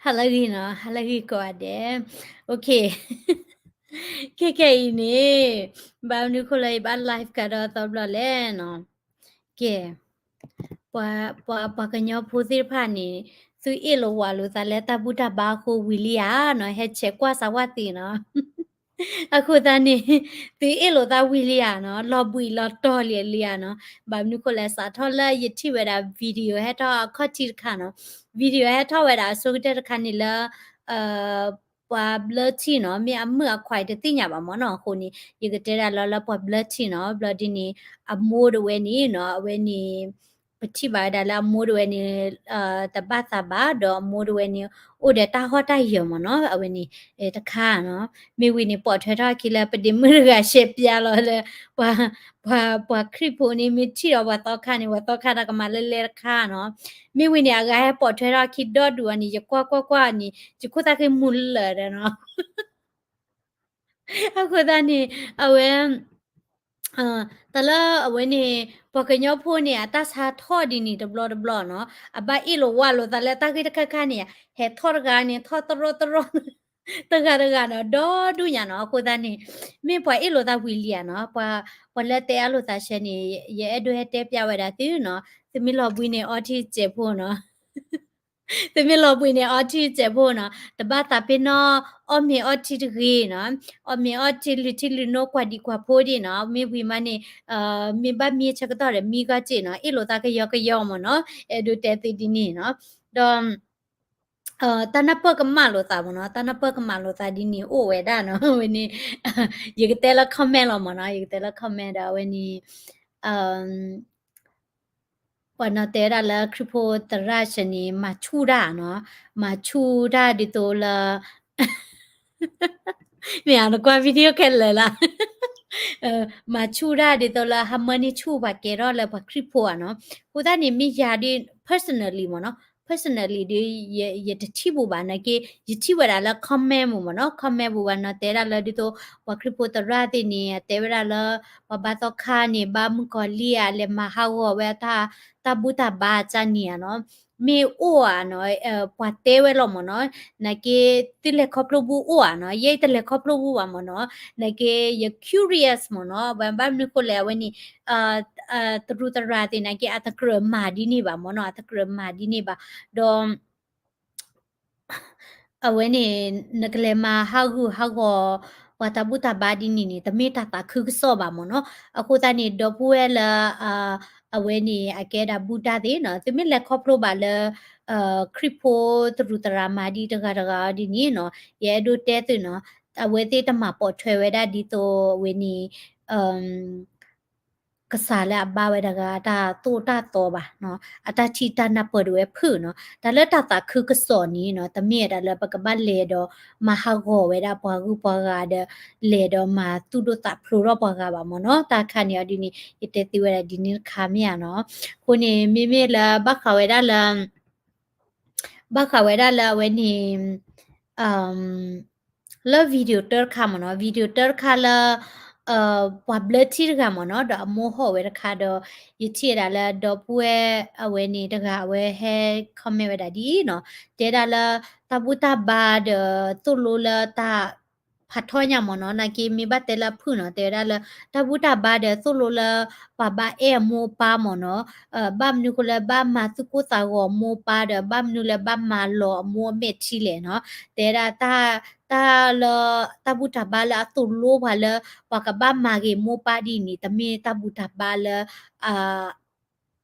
ဟါလၢအဂ့ၤနီၤ, ဟါလၢအဂ့ၤကိးဂၤဒဲး. ခဲခဲအံၤန့ၣ် ဘၣ်မနုၤအဃိလၢယဘၣ် live ကဒီးသီဘျီလဲၣ်နီၤ. ကဲ, ပှၤ ပှၤ ပှၤကညီဖိသ့ၣ်တဖၣ်န့ၣ် သုအ့ၣ်လိာ်ဝးလိာ်သးလၢတၢ်ဘူၣ်တၢ်ဘါအဃိဝံၤလံဧါနီၤ, ဟဲဆဲးကွၢ်စးဝၣ်သ့နီၤ. အဃိသတးန့ၣ် သုအ့ၣ်လိာ်သးဝံၤလံဧါနီၤ, လီၤဘှံးလီၤတီၤလံဧါနီၤ. ဘၣ်မနုၤအဃိလဲၣ် စးထီၣ်လၢယထံၣ်ဝဲဒၣ် video ဟဲထီၣ်အခီၣ်ထံးတခါနီၤ, video ဟဲထီၣ်ဝဲဒၣ်အဆိကတၢၢ်တခါန့ၣ်လၢ ပှၤဘျၢထံနီၤ, မ့ၢ်အမုၣ်အခွါတသ့ၣ်ညါဘၣ်မ့ၢ်နီၤ. အဃိန့ၣ် ယကတဲဒၣ်လၢ လၢပှၤဘျၢထံနီၤ, ဘျီဒ်န့ၣ် အမိၢ်တဝဲန့ၣ်နီၤ, အဝဲန့ၣ် ပထံၣ်ဘၣ်ဝဲဒၣ်လၢအမိၢ်တဝဲန့ၣ် တဘၣ်သးဘၣ်, ဒီးအမိၢ်တဝဲန့ၣ် အိၣ်ဒီးတၢ်ဟီၣ်တၢ်ယၢၤမ့ၢ်နီၤ, အဝဲန့ၣ် တခါနီၤ. မ့ၢ်ဝံၤန့ၣ် ပိာ်ထွဲထီၣ်အခံလၢ ပဒ့မုၣ်တဂၤရှဲပျါလီၤလၢ ပှၤ ပှၤ ပှၤခရံာ်ဖိန့ၣ် မ့ၢ်ထံၣ်ဒီးပှၤသီခါန့ၣ် ပှၤသီခါတၢ်ကမၤလၢလဲတခါနီၤ. မ့ၢ်ဝံၤန့ၣ် အဂၤဟဲပိာ်ထွဲထီၣ်အခံဒီဒူၣ်အီၤန့ၣ် ယကွၢ်ကွၢ်ကွၢ်န့ၣ် ယခိၣ်သၣ်ဃ့မူလၢာ်ဒီးနီၤ. အဃိသတးန့ၣ် အဝဲ တၢ်လၢအဝဲန့ၣ် ပှၤကညီဖိန့ၣ် အတၢ်ဆါထီၣ်ဒ်န့ၣ်တဘျီတဘျီနီၤ, အဘၣ်အ့ၣ်လိာ်ဝးလိာ်သးလၢတၢ်ဂ့ၢ်တခါခါန့ၣ် ဟဲထီၣ်တဂၤန့ၣ် ထီၣ်တရီတရီ တဂၤတဂၤနီၤ, ဒီဒူၣ်ညါနီၤ. အဃိသတးန့ၣ် မ့ၢ်ပှၤအ့ၣ်လိာ်သးဝံၤလံဧါနီၤ, ပှၤ ပှၤလၢတဲအါလိာ်သးဆၢန့ၣ် ယအဲၣ်ဒိးဟဲတဲပျးဝဲဒၣ်သုနီၤ, သုမ့ၢ်လီၤဘှံးန့ၣ် အီထံစဲးဖိနီၤ. သုမ့ၢ်လီၤဘှံးန့ၣ် အီထံစဲးဖိနီၤ, တဘၣ်သးပ့ၤနီၣ် အီၣ်မ့ၤအီထံတဂ့ၤနီၤ, အီၣ်မ့ၤအီထံလုၢ်ထံလုၢ်နိကွၢ်ဒံးကွၢ်ဖိဒံးနီၤ, မ့ၢ်ဝံၤမးန့ၣ် မ့ၢ်ဘၣ်မံဆၢကတီၢ်ဒီး မံဂီၢ်စ့ၢ်နီၤ, အ့ၣ်လိာ်သးကယီကယီမ့ၢ်နီၤ, အဲၣ်ဒိးတဲသုဒ်န့ၣ်နီၤ. ဒီး တၢ်နၢ်ပၢၢ်ကမၣ်လိာ်သးမ့ၢ်နီၤ, တၢ်နၢ်ပၢၢ်ကမၣ်လိာ်သးဒ်န့ၣ်အိၣ်ဝဲဒၣ်နီၤ, ဝဲန့ၣ် ယကတဲလၢ comment လီၤမ့ၢ်နီၤ, ယကတဲလၢ comment ဒီးအဝဲန့ၣ် ပှၤနီၤတဲဝဲဒၣ်လၢခရံာ်ဖိသရၣ်ဆၢန့ၣ် မၤဆူၣ်တၢ်နီၤ, မၤဆူၣ်တၢ်ဒ်သိးလၢ မ့ၢ်ဧါ, နကွၢ် video ခဲလၢာ်လၢ မၤဆူၣ်တၢ်ဒ်သိးလၢ ဟးမၢန့ၢ်ဆူၣ်ပှၤကဲထီၣ်လၢပှၤခရံာ်ဖိဧါနီၤ. အဃိသတးန့ၣ် မ့ၢ်ယၤဒ် personally မ့ၢ်နီၤ, personally ဒ် ယတထံၣ်ဘူးဘၣ်နာ်က့ ယထံၣ်ဝဲဒၣ်လၢ comment မ့ၢ်မ့ၢ်နီၤ, comment ဘူးဘၣ်နီၤ, တဲဒၣ်လၢဒ်သိး ပှၤခရံာ်ဖိသရၣ်သ့ၣ်န့ၣ် အတဲဝဲဒၣ်လၢ ပှၤဘါသီခါန့ၣ် ဘၣ်မုၣ်ကီၤလံၢ်ဧါ လဲၤမၤဟးဂီၤဝဲတၢ် တၢ်ဘူၣ်တၢ်ဘါအစၢ်န့ၣ်ဧါနီၤ. မ့ၢ်အိၣ်ဧါနီၤ, ပှၤတဲဝဲလီၤမ့ၢ်နီၤ, နာ်က့ သုလဲၤခီဖျိဘူးအိၣ်ဧါနီၤ, ယဲအံၤတလဲၤခီဖျိဘူးဘၣ်မ့ၢ်နီၤ, နာ်က့ ယ curious မ့ၢ်နီၤ, ဘၣ်မနုၤဃိလဲၣ် အဝဲန့ၣ် တရူးသရၣ်သ့ၣ်နာ်က့ အတကြၢးမၤဒ်န့ၣ်ဘၣ်မ့ၢ်နီၤ, အတကြၢးမၤဒ်န့ၣ်ဘၣ်, ဒီး အဝဲန့ၣ် နကလဲၤမၤဟးဂူာ်ဟးဂီၤ ပှၤတၢ်ဘူၣ်တၢ်ဘါဒ်န့ၣ်န့ၣ် တမ့ၢ်တၢ်သးခုကစီၣ်ဘၣ်မ့ၢ်နီၤ. အဃိသတးန့ၣ် ဒီပုၢ်ဝဲၢ်လၢ အဝဲန့ၣ် အကဲဒၣ်ဘူၣ်တၢ်သ့ၣ်နီၤ, သုမ့ၢ်လဲၤခီဖျိဘၣ်လၢ ခရံာ်ဖိတရူးသရၣ်မၤဒ်တဂၤတဂၤအီၤဒ်န့ၣ်နီၤ, ယအဲၣ်ဒိးတဲသုနီၤ, အဝဲသ့ၣ်တမၤပိာ်ထွဲဝဲဒၣ်ဒ်သိးအဝဲန့ၣ် ကစၢ်လၢအဘါဝဲတဂၤအတၢ်သိၣ်တၢ်သီဘၣ်နီၤ, အတၢ်ထံၣ်တၢ်နၢ်ပၢၢ်ဒၣ်ဝဲဖုၣ်နီၤ. တၢ်လၢတၢ်သးခုကစီၣ်န့ၣ်နီၤ, တမ့ၢ်ဝဲဒၣ်လၢပကဘၣ်လဲၤဒီးမၤဟးဂီၤဝဲဒၣ်ပှၤဂုၤပှၤဂၤဒီး လဲၤဒီးမၤသူၣ်ဒိၣ်သးဖျိးထီၣ်ပှၤဂၤဘၣ်မ့ၢ်နီၤ. တၢ်ခါန့ၣ်အီၤဒ်န့ၣ် ယတဲသ့ဝဲဒၣ်ဒ်န့ၣ်တခါမ့ၢ်ဧါနီၤ. အဃိန့ၣ် မ့မ့ၢ်လၢဘၣ်ဃးဝဲဒၣ်လၢ ဘၣ်ဃးဝဲဒၣ်လၢအဝဲန့ၣ် လၢ video တၢ်တခါမ့ၢ်နီၤ, video တၢ်တခါလၢ ပှၤဘျၢထံတဂၤမ့ၢ်နီၤ, ဒီးအမိၢ်ဟီၣ်ဝဲတခါဒီး ယထံၣ်ဝဲဒၣ်လၢဒီပုၢ်ဝဲၢ်အဝဲန့ၣ်တဂၤ အဝဲဟဲ comment ဝဲဒၣ်ဒ်အံၤနီၤ, တဲဒၣ်လၢ တၢ်ဘူၣ်တၢ်ဘါဒီးသိၣ်လိလၢတၢ်ဖးထီညါမ့ၢ်နီၤ, နာ်က့မ့ၢ်ဘၣ်တဲလၢအဖုၣ်နီၤ, တဲဝဲဒၣ်လၢ တၢ်ဘူၣ်တၢ်ဘါဒီးသိၣ်လိလၢ ပှၤဘၣ်အဲၣ်အမိၢ်အပၢ်မ့ၢ်နီၤ, ဘၣ်မနုၤဃိလၢဘၣ်မၤသူၣ်ကိၢ်သးဂီၤအမိၢ်အပၢ်ဒီး ဘၣ်မနုၤလၢဘၣ်မၤလီၤအမိၢ်အမဲာ်ထံလဲၣ်နီၤ, တဲဒၣ် တၢ်လၢ တၢ်ဘူၣ်တၢ်ဘါလၢအသိၣ်လိပှၤလၢ ပှၤကဘၣ်မၤဂ့ၤမိၢ်ပၢ်ဒ်န့ၣ် တမ့ၢ်တၢ်ဘူၣ်တၢ်ဘါလၢ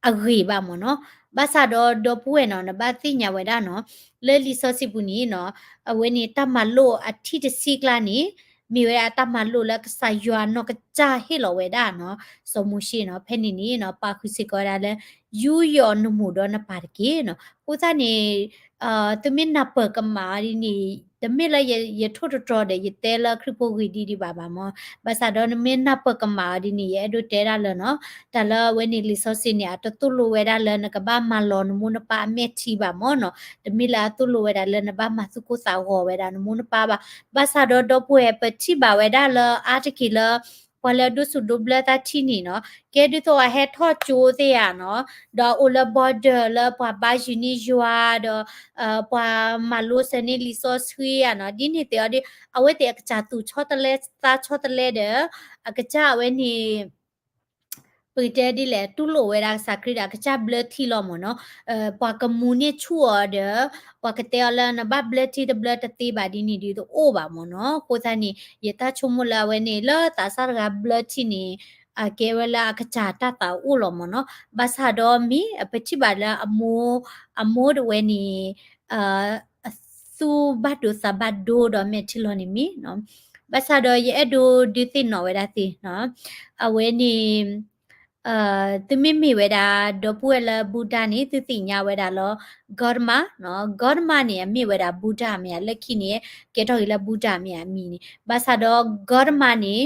အဂ့ၤဘၣ်မ့ၢ်နီၤ. ဘၣ်ဆၣ်ဒီးဒီပုၢ်ဝဲၢ်နီၤ နဘၣ်သ့ၣ်ညါဝဲဒၣ်နီၤ, လၢလံာ်စီဆှံပူၤန့ၣ်နီၤ, အဝဲန့ၣ်တၢ်မၤလိာ်အထံၣ်တဆံကျါန့ၣ် မ့ၢ်ဝဲဒၣ်တၢ်မၤလိာ်လၢကစၢ်ယွၤနီၢ်ကစၢ်ဟ့ၣ်လီၤဝဲဒၣ်နီၤ, စီၤမိၤၡ့နီၤ, ဖဲန့ၣ်န့ၣ်နီၤ ပာ်ဃုာ်စ့ၢ်ကီးဝဲဒၣ်လၢ ယူးယီၣ်နမိၢ်ဒီးနပၢ်တက့ၢ်နီၤ. အဃိသတးန့ၣ် သုမ့ၢ်နၢ်ပၢၢ်ကမၣ်အီၤဒ်န့ၣ် တမ့ၢ်လၢယထိၣ်တတြီၤဒီး ယတဲလၢခရံာ်ဖိဂ့ၤဒ်ဒံးဘၣ်ဘၣ်မ့ၢ်, ဘၣ်ဆၣ်ဒီးနမ့ၢ်နၢ်ပၢၢ်ကမၣ်အီၤဒ်န့ၣ် ယအဲၣ်ဒိးတဲဒၣ်လၢနီၤ, တၢ်လၢအဝဲန့ၣ်လံာ်စီဆှံန့ၣ် အတသိၣ်လိဝဲဒၣ်လၢနကဘၣ်မၤလီၤနမိၢ်နပၢ်အမဲာ်ထံဘၣ်မ့ၢ်နီၤ, တမ့ၢ်လၢအသိၣ်လိဝဲဒၣ်လၢနဘၣ်မၤသူၣ်ကိၢ်သးဂီၤဝဲဒၣ်နမိၢ်နပၢ်ဘၣ်. ဘၣ်ဆၣ်ဒီးဒီပုၢ်ဝဲၢ် ပထံၣ်ဘၣ်ဝဲဒၣ်လၢအါတက့ၢ်လၢ ပှၤလၢအဒိးစူၣ်ဒိးဘျၢတၢ်ထံၣ်န့ၣ်နီၤ, ကဲဒ်သိးအဟဲထီၣ်ကၠိသ့ၣ်ဧါနီၤ, ဒီးအိၣ်လၢ border လၢပှၤဘါယုၤန့ၢ်ယွၤဒီး ပှၤမၤလိစၢၤန့ၢ်လံာ်စီဆှံဧါနီၤ, ဒ်န့ၣ်သ့ၣ်အီၤဒီး အဝဲသ့ၣ်အကစၢ်သူၣ်ဆီတလဲသးဆီတလဲဒီး အကစၢ်အဝဲန့ၣ် ပကတဲဒ်လဲၣ် တူၢ်လိာ်ဝဲဒၣ်ကစၢ်ခရံာ်ဒီး အကစၢ်ဘျၢထံလီၤမ့ၢ်နီၤ, ပှၤကမူန့ၢ်ဆူၣ်အီၤဒီး ပှၤကတဲအီၤလၢနဘၣ်ဘျၢထံတဘျၢတသ့ဘၣ်ဒ်န့ၣ်ဒ်တအိၣ်ဘၣ်မ့ၢ်နီၤ, အဃိသတးန့ၣ် ယတၢ်ဆိကမိၣ်လၢအဝဲန့ၣ် လၢသးစၢ်တဂၤဘျၢထံန့ၣ် အကဲဝဲလၢအကစၢ်တၢ်သးအိၣ်လီၤမ့ၢ်နီၤ, ဘၣ်ဆၣ်ဒီးမ့ၢ်ပထံၣ်ဘၣ်လၢအမိၢ်, အမိၢ်တဝဲန့ၣ် သူၣ်ဘၣ်ဒိသးဘၣ်ဒိဒီးမဲာ်ထံလီၤန့ၣ်မ့ၢ်နီၤ, ဘၣ်ဆၣ်ဒီးယအဲၣ်ဒိးဒုးသ့ၣ်နီၣ်ဝဲဒၣ်သ့ၣ်နီၤ, အဝဲန့ၣ် သုမ့မ့ၢ်ဝဲဒၣ် ဒီပုၢ်ဝဲၢ်လၢ Buddha န့ၣ် သုသ့ၣ်ညါဝဲဒၣ်လီၤ Gautama နီၤ, Gautama န့ၣ် အမ့ၢ်ဝဲဒၣ် Buddha မ့ၢ်ဧါ, လၢခံန့ၣ် ကဲထီၣ်က့ၤလၢ Buddha မ့ၢ်ဧါ အမံၤန့ၣ်, ဘၣ်ဆၣ်ဒီး Gautama န့ၣ်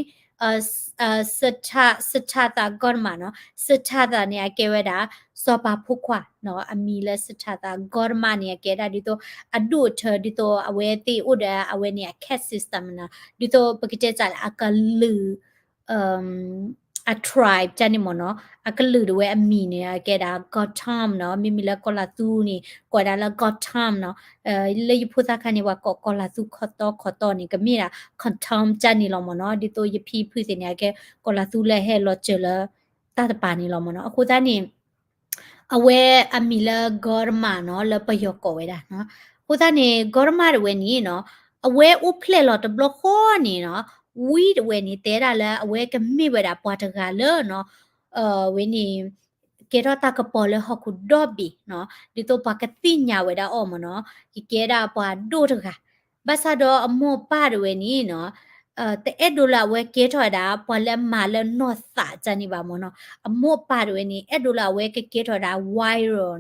Siddhartha Gautama နီၤ, Siddhartha န့ၣ် အကဲဝဲဒၣ် စီၤပၤဖိခွါနီၤ, အမံၤလၢ Siddhartha Gautama န့ၣ် အကဲဒၣ်ဒ်သိး အဒိၣ်အထၢဒ်သိး အဝဲသ့ၣ်အိၣ်ဒီး အဝဲန့ၣ်အ caste system နီၤ, ဒ်သိးပကတဲစးလၢအကလုာ် အ tribe ကန့ၣ်မ့ၢ်နီၤ, အကလုာ်တဝဲအမံၤန့ၣ် အကဲဒၣ် Gautam နီၤ, မ့မ့ၢ်လၢကီၢ်လၤသူန့ၣ် ကိးဝဲဒၣ်လၢ Gautam နီၤ, လၢယဖိသၣ်ခါန့ၣ် ပှၤကိးကီၢ်လၤသူခီတီခီတီန့ၣ် ကမ့ၢ်ဒၣ် Gautam ကန့ၣ်လီၤမ့ၢ်နီၤ, ဒ်သိးယဖံဖုသ့ၣ်န့ၣ် အကဲကီၢ်လၤသူလၢဟဲလီၤစၢၤလၢ တၢ်တပၤန့ၣ်လီၤမ့ၢ်နီၤ, အဃိသတးန့ၣ် အဝဲအမံၤလၢ Gautama နီၤ, လၢပယီၤကိးဝဲဒၣ်နီၤ, အဃိသတးန့ၣ် Gautama တဝဲန့ၣ်နီၤ, အဝဲအိၣ်ဖျဲၣ်လီၤတဘျီဃီန့ၣ်နီၤ, ဝံတဝဲန့ၣ် တဲဒၣ်လၢအဝဲကမ့ၢ်ဝဲဒၣ်ပှၤတဂၤလၢနီၤ, ဝဲန့ၣ် ကဲထီၣ်တၢ်ကပီၤလၢဟီၣ်ခိၣ်ဒီဘ့ၣ်နီၤ, ဒ်သိးပှၤကသ့ၣ်ညါဝဲဒၣ်အီၤမ့ၢ်နီၤ, ကကဲဒၣ်ပှၤဒိၣ်တဂၤ, ဘၣ်ဆၣ်ဒီးအမိၢ်ပၢ်တဝဲန့ၣ်နီၤ တအဲၣ်ဒိးလၢအဝဲကဲထီၣ်ဝဲဒၣ် ပှၤလၢအမၤလၢနီၢ်သးကန့ၣ်ဘၣ်မ့ၢ်နီၤ, အမိၢ်ပၢ်တဝဲန့ၣ် အဲၣ်ဒိးလၢအဝဲကကဲထီၣ်ဝဲဒၣ် warrior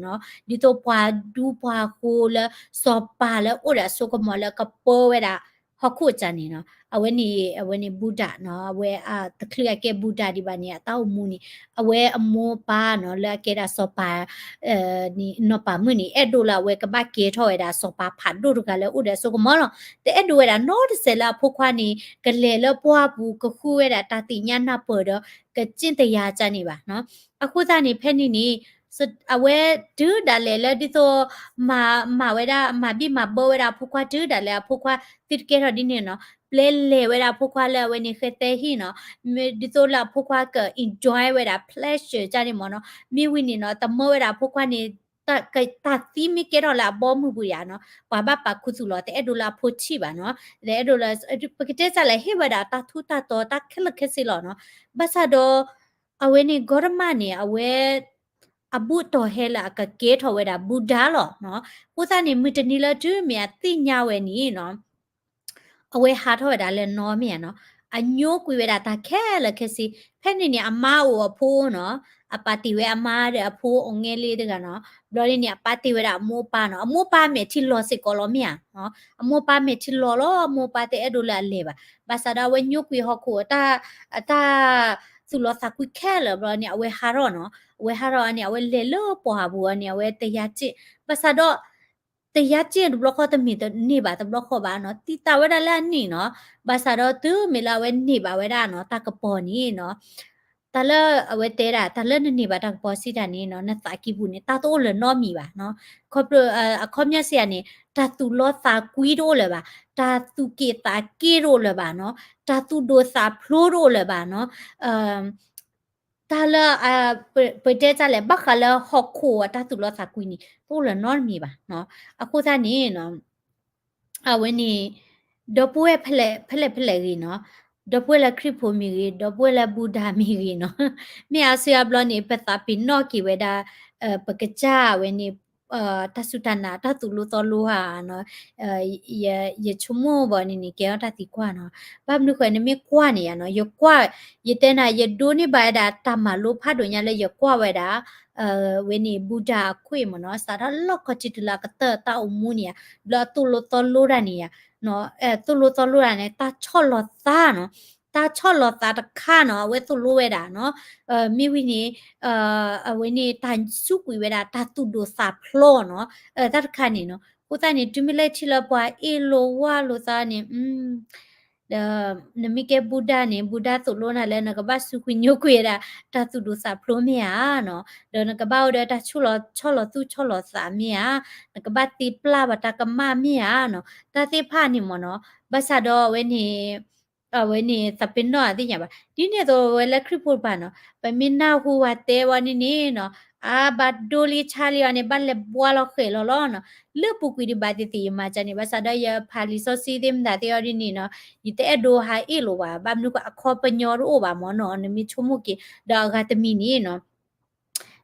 နီၤ, ဒ်သိးပှၤဒူပှၤဃိလၢ စီၤပၤလၢအိၣ်ဒီးအစိကမီၤလၢကပၢဝဲဒၣ် ဟီၣ်ခိၣ်ကန့ၣ်နီၤ, အဝဲန့ၣ် အဝဲန့ၣ် Buddha နီၤ, အဝဲတချုးအကဲ Buddha ဒံးဘၣ်န့ၣ် အတၢ်အိၣ်မူန့ၣ် အဝဲအမိၢ်ပၢ်နီၤ လၢအကဲဒၣ်စီၤပၤ နီၢ်ပၤမုၣ်န့ၣ် အဲၣ်ဒိးလၢအဝဲကဘၣ်ကဲထီၣ်ဝဲဒၣ်စီၤပၤဖးဒိၣ်တဂၤလၢအိၣ်ဒီးအစိကမီၤလီၤ. တအဲၣ်ဒိးဝဲဒၣ်နီတစဲးလၢအဖိခွါန့ၣ် ကလဲၤလၢပှၢ်ပူၤကဃုဝဲဒၣ်တၢ်သ့ၣ်ညါနၢ်ပၢၢ်ဒီး ကစ့ၣ်တယၤကန့ၣ်ဘၣ်နီၤ. အဃိသတးန့ၣ် ဖဲန့ၣ်န့ၣ် အဝဲတုၤဒၣ်လဲာ်လၢဒ်သိး မၤဝဲဒၣ် မၤဘံၣ်မၤဘၢဝဲဒၣ်အဖိခွါတုၤဒၣ်လဲာ်အဖိခွါ သုတကဲထီၣ်ဒ်န့ၣ်နီၤ, ပျဲလဲၤဝဲဒၣ်အဖိခွါလၢအဝဲန့ၣ်ဃဲသဲဟံၣ်နီၤ, ဒ်သိးလၢအဖိခွါက enjoy ဝဲဒၣ် pleasure ကန့ၣ်မ့ၢ်နီၤ, မ့ၢ်ဝံၤန့ၣ်နီၤ တမၢဝဲဒၣ်အဖိခွါန့ၣ် တၢ်သံမ့ၢ်ကဲထီၣ်လၢအဘီမုၢ်ပူၤယါနီၤ ပှၤဘၣ်ပာ်ခူသူၣ်လီၤ တအဲၣ်ဒိးလၢအဖိထံၣ်ဘၣ်နီၤ, တအဲၣ်ဒိးလၢ ပကတဲစးလၢဟ့ၣ်ဝဲဒၣ်တၢ်ထူးတၢ်တီၤတၢ်ခဲလၢာ်ခဲဆ့လီၤနီၤ. ဘၣ်ဆၣ်ဒီး အဝဲန့ၣ် Gautama န့ၣ် အဝဲ အဘူးတီၤဟဲလၢအကကဲထီၣ်ဝဲဒၣ် Buddha လီၤနီၤ. အဃိသတးန့ၣ် မုၢ်တနံၤလၢတုၤမ့ၢ်အသ့ၣ်ညါဝဲန့ၣ်နီၤ အဝဲဟးထီၣ်ဝဲဒၣ်လၢနီမ့ၢ်ဧါနီၤ, အညိကွံာ်ဝဲဒၣ်တၢ်ခဲလၢာ်ခဲဆ့, ဖဲန့ၣ်န့ၣ် အမါအိၣ်အဖိနီၤ, အပာ်တ့ၢ်ဝဲအမါဒီးအဖိအိၣ်ငဲလံတဂၤနီၤ, ဘျီဒ်န့ၣ် အပာ်တ့ၢ်ဝဲဒၣ်အမိၢ်အပၢ်နီၤ, အမိၢ်အပၢ်မဲာ်ထံလီၤစ့ၢ်ကီးလီၤမ့ၢ်ဧါ, အမိၢ်အပၢ်မဲာ်ထံလီၤလီၤ, အမိၢ်အပၢ်တအဲၣ်ဒိးလၢအလဲၤဘၣ်, ဘၣ်ဆၣ်ဒီးအဝဲညိကွံာ်ဟီၣ်ခိၣ် တၢ်သူၣ်လီသးကွံခဲလၢာ်ဘျီန့ၣ် အဝဲဟးထီၣ်နီၤ, အဝဲဟးထီၣ်န့ၣ် အဝဲလဲၤလၢပှၢ်ပူၤန့ၣ် အဝဲတယါစ့ၣ်, ဘၣ်ဆၣ်ဒီး တယါစ့ၣ်တဘျီဃီတမ့ၢ်တန့ၢ်ဘၣ်တဘျီဃီဘၣ်နီၤ, သံသးဝဲဒၣ်လၢအန့ၣ်နီၤ, ဘၣ်ဆၣ်ဒီးတုၤမ့ၢ်လၢအဝဲန့ၢ်ဘၣ်ဝဲဒၣ်နီၤ တၢ်ကပီၤန့ၣ်နီၤ, တၢ်လၢအဝဲတဲဒၣ် တၢ်လၢနန့ၢ်ဘၣ်တၢ်ကပီၤစံးတၢ်န့ၣ်နီၤ နသးကံၢ်ပူၤန့ၣ် တၢ်တအိၣ်လၢၤနီတမံၤဘၣ်နီၤ, ခီဖျိ အခီပညီစံးယါန့ၣ် တၢ်သူၣ်လီသးကွံတအိၣ်လၢၤဘၣ်, တၢ်သူၣ်က့ၣ်သးက့တအိၣ်လၢၤဘၣ်နီၤ, တၢ်သူၣ်ဒိၣ်သးဖျိတအိၣ်လၢၤဘၣ်နီၤ, တၢ်လၢ ပတဲတၢ်လဲၣ် ဘၣ်ဃးလၢဟီၣ်ခိၣ်အတၢ်သူၣ်လီသးကွံန့ၣ် တအိၣ်လၢၤနီတမံၤဘၣ်နီၤ, အဃိသတးန့ၣ်နီၤ အဝဲန့ၣ် ဒီပုၢ်ဝဲၢ်ဖဲလဲၣ်ဖဲလဲၣ်ဂ့ၤနီၤ, ဒီပုၢ်ဝဲၢ်လၢခရံာ်ဖိမ့ၢ်ဂ့ၤ, ဒီပုၢ်ဝဲၢ်လၢ Buddha မ့ၢ်ဂ့ၤနီၤ, မ့ၢ်အါစုအါဘျီန့ၣ် ပသးပ့ၤနီၣ်က့ၤဝဲဒၣ် ပကစၢ်ဝဲန့ၣ် တၢ်စူၢ်တၢ်နာ် တၢ်သူၣ်လိသီလိဧါနီၤ, ယဆိကမိၣ်ဘၣ်န့ၣ်န့ၣ် ကဲထီၣ်တၢ်သံကွၢ်နီၤ, ဘၣ်မနုၤဃိ နမ့ၢ်ကွၢ်န့ၣ်ယါနီၤ, ယကွၢ် ယတဲနၤ ယဒိးန့ၢ်ဘၣ်ဝဲဒၣ်တၢ်မၤလိဖးဒိၣ်ညါလၢယကွၢ်ဝဲဒၣ် ဝဲန့ၣ် Buddha အခွံၣ်မ့ၢ်နီၤ, စးထီၣ်လီၢ်ခီၣ်ထံးတုၤလၢအကတၢၢ်တၢ်အိၣ်မူန့ၣ်ဧါ, ဘျီအသိၣ်လိသီလိတၢ်န့ၣ်ဧါ, သိၣ်လိသီလိတၢ်န့ၣ် တၢ်ဆီၣ်လီၤသးနီၤ, တၢ်ဆီၣ်လီၤသးတခါနီၤ အဝဲသိၣ်လိဝဲဒၣ်နီၤ, မ့ၢ်ဝံၤန့ၣ် အဝဲန့ၣ်တၢ်စူးကွံာ်ဝဲဒၣ် တၢ်သူၣ်ဒိၣ်သးဖျိးနီၤ, တၢ်တခါန့ၣ်နီၤ, အဃိသတးန့ၣ် တုၤမ့ၢ်လၢထံၣ်လၢပှၤအ့ၣ်လိာ်ဝါလိာ်သးန့ၣ် မ့ၢ် ဒီး နမ့ၢ်ကဲဘူဒၤန့ၣ် ဘူဒၤသိၣ်လိနၤလၢနကဘၣ်စူးကွံာ်ညိကွံာ်ဝဲဒၣ် တၢ်သူၣ်ဒိၣ်သးဖျိမ့ၢ်ဧါနီၤ, ဒီးနကဘၣ်အိၣ်ဒီးတၢ်ဆီၣ်လီၤသူၣ်ဆီၣ်လီၤသးမ့ၢ်ဧါ, နကဘၣ်သ့ပျၢ်ဘၣ်တၢ်ကမၣ်မ့ၢ်ဧါနီၤ, တၢ်သ့ၣ်တဖၣ်န့ၣ်မ့ၢ်နီၤ, ဘၣ်ဆၣ်ဒီးအဝဲန့ၣ် အဝဲန့ၣ် သးပ့ၤနီၣ်အသ့ၣ်ညါဘၣ်. ဒ်န့ၣ်အသိးဝဲလၢခရံာ်ဖိတဖၣ်နီၤ, ပမ့ၢ်နၢ်ဟူဝဲတဲဝဲန့ၣ်န့ၣ်နီၤ, အါဘၣ်ဒိလံဆါလံအီၤန့ၣ် ဘၣ်လဲၤဘှါလီၤဃဲၤလီၤလီၤနီၤ. လၢပူၤကွံာ်ဒံးဘၣ်သ့ၣ်သ့ၣ် ယမၤကန့ၣ် ဘၣ်ဆၣ်ဒီးယဖးလံာ်စီဆှံသ့ၣ်မတၤသ့ၣ်အီၤဒ်န့ၣ်နီၤ, ယတအဲၣ်ဒိးဟးအ့ၣ်လိာ်ဘၣ်, ဘၣ်မနုၤဃိအခီပညီတအိၣ်ဘၣ်မ့ၢ်နီၤ, နမ့ၢ်ဆိကမိၣ်က့ၤ ဒီးအဂၤတမံၤန့ၣ်နီၤ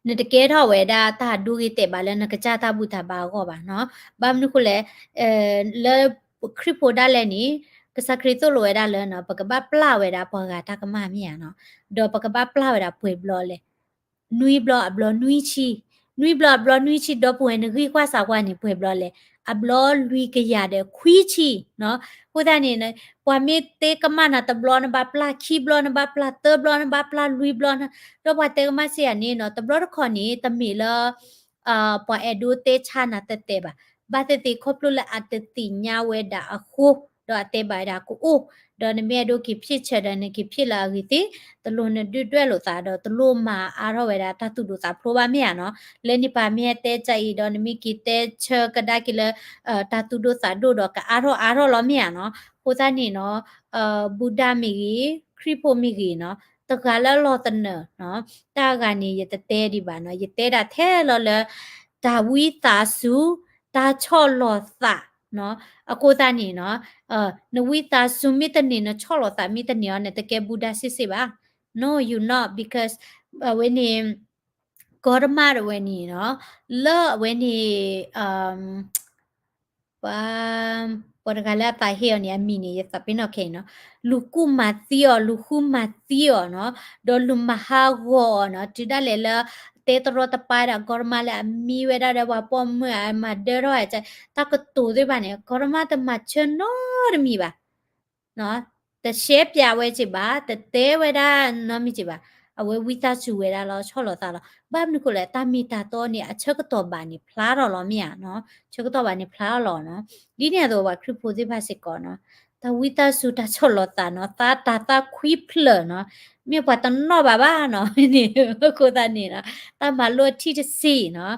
နတကဲထီၣ်ဝဲဒၣ်တၢ်ဒိဂ့ၤတဲာ်ဘၣ်လၢနကစၢ်တၢ်ဘူၣ်တၢ်ဘါအဂီၢ်ဘၣ်နီၤ. ဘၣ်မနုၤဃိလဲၣ်, လၢခရံာ်ဖိဒၣ်လဲာ်န့ၣ် ကစၢ်ခရံာ်သိၣ်လိဝဲဒၣ်လၢနီၤ, ပကဘၣ်ပျၢ်ဝဲဒၣ်ပှၤဂၤတၢ်ကမၣ်မ့ၢ်ဧါနီၤ, ဒီးပကဘၣ်ပျၢ်ဝဲဒၣ်ပှဲၤဘျီလဲၣ်. နွံဘျီအဘျီနွံဆံ, နွံဘျီအဘျီနွံဆံ ဒီပုၢ်ဝဲၢ်နဂံၢ်ကွၢ်စးကွၢ်န့ၣ် ပှဲၤဘျီလဲၣ်, အဘျီလွံၢ်ကယၤဒီးခွံဆံနီၤ. အဃိသတးန့ၣ် ပှၤမ့ၢ်တဲကမၣ်နၤတဘျီနဘၣ်ပျၢ်, ခံဘျီနဘၣ်ပျၢ်, သၢဘျီနဘၣ်ပျၢ်, လွံၢ်ဘျီန, ဒီးပှၤတဲကမၣ်စ့ၢ်ဧါန့ၣ်နီၤ, တဘျီတခီၣ်န့ၣ် တမ့ၢ်လၢ ပှၤအဲၣ်ဒိးတဲဆါနၤတဲာ်တဲာ်ဘၣ်. ဘၣ်သ့ၣ်သ့ၣ်ခီဖျိလၢအတသ့ၣ်ညါဝဲဒၣ်အဃိ, ဒီးအတဲဘၣ်ဝဲဒၣ်ကအိၣ်, ဒီးနမ့ၢ်အဲၣ်ဒိးက့ၤဖျ့ၣ်ဆၢဒီးနက့ၤဖျ့ၣ်လၢအဂ့ၤသ့, တလိၣ်နဒုၣ်ဒွဲၣ်လိာ်သးဒီးတလိၣ်မၤအါထီၣ်ဝဲဒၣ်တၢ်သူၣ်ဒိၣ်သးဖျိဘၣ်မ့ၢ်ဧါနီၤ. လၢန့ၣ်ပှၤမ့ၢ်ဟဲတဲကၢ်အံၤဒီးနမ့ၢ်က့ၤတဲဆၢကဒါက့ၤလၢ တၢ်သူၣ်ဒိၣ်သးဒိၣ်ဒီးကအါထီၣ်အါထီၣ်လီၤမ့ၢ်ဧါနီၤ. အဃိသတးန့ၣ်နီၤ ဘူၣ်ဒါမ့ၢ်ဂ့ၤ, ခရံာ်ဖိမ့ၢ်ဂ့ၤနီၤ, တဂၤလၢအလီၤသနၢၣ်နီၤ, တၢ်ဂၤန့ၣ် ယတတဲဒံးဘၣ်နီၤ, ယတဲဒၣ်ထဲလီၤလၢတၢ်ဝံသးစူၤ, တၢ်ဆီၣ်လီၤသးနီၤ. အဃိသတးန့ၣ်နီၤ နဝံသးစူၤမ့ၢ်တန့ၢ် နဆီၣ်လီၤသးမ့ၢ်တန့ၢ်အီၤ နတကဲဘူၣ်ဒါစ့ၢ်စ့ၢ်ဘၣ်. No, you not, because အဝဲန့ၣ် ကီတမၣ်တဝဲန့ၣ်နီၤ, လၢအဝဲန့ၣ် ပှၤ ပှၤတဂၤလၢအသးဟ့အီၤန့ၣ် အမံၤန့ၣ် ယသးပ့ၤနီၣ်ခဲအံၤနီၤ, လူၤကူၣ်မၤသံအီၤ, လူၤဃုမၤသံအီၤနီၤ, ဒီးလူၤမၤဟးဂီၤအီၤနီၤ, တုၤဒၣ်လဲာ်လၢ တဲတရီတပါဒၣ် ကီတမၣ်လၢအမံဝဲဒၣ်ဒီးပှၤပိာ်မုၣ် အမၤဒၢထီၣ် တၢ်ကတိၤသ့ၣ်တဖၣ်န့ၣ် ကီတမၣ်တမၤဆၢနီတမံၤဘၣ်. တရှဲပၠးဝဲက့ၤဘၣ်, တတဲဝဲဒၣ်နီတမံၤက့ၤဘၣ်, အဝဲဝံသးစူၤဝဲဒၣ်လီၤ ဆီၣ်လီၤသးလီၤ. ဘၣ်မနုၤဃိလဲၣ် တၢ်မ့ၢ်တၢ်တီန့ၣ် အဆၢကတီၢ်ဘၣ်န့ၣ်ဖျါထီၣ်လီၤမ့ၢ်ဧါနီၤ, ဆၢကတီၢ်ဘၣ်န့ၣ်ဖျါထီၣ်လီၤနီၤ. ဒ်န့ၣ်အသိးပှၤခရံာ်ဖိသ့ၣ်တဖၣ်စ့ၢ်ကီးနီၤ, တၢ်ဝံသးစူၤတၢ်ဆီၣ်လီၤသးနီၤ, သးတၢ်သးခွံဖျၢၣ်နီၤ, မ့ၢ်ပှၤတနီၣ်ဘၣ်ဘၣ်နီၤ, န့ၣ် အဃိသတးန့ၣ်နီၤ, တၢ်မၤလိအထံၣ်တစံၣ်နီၤ,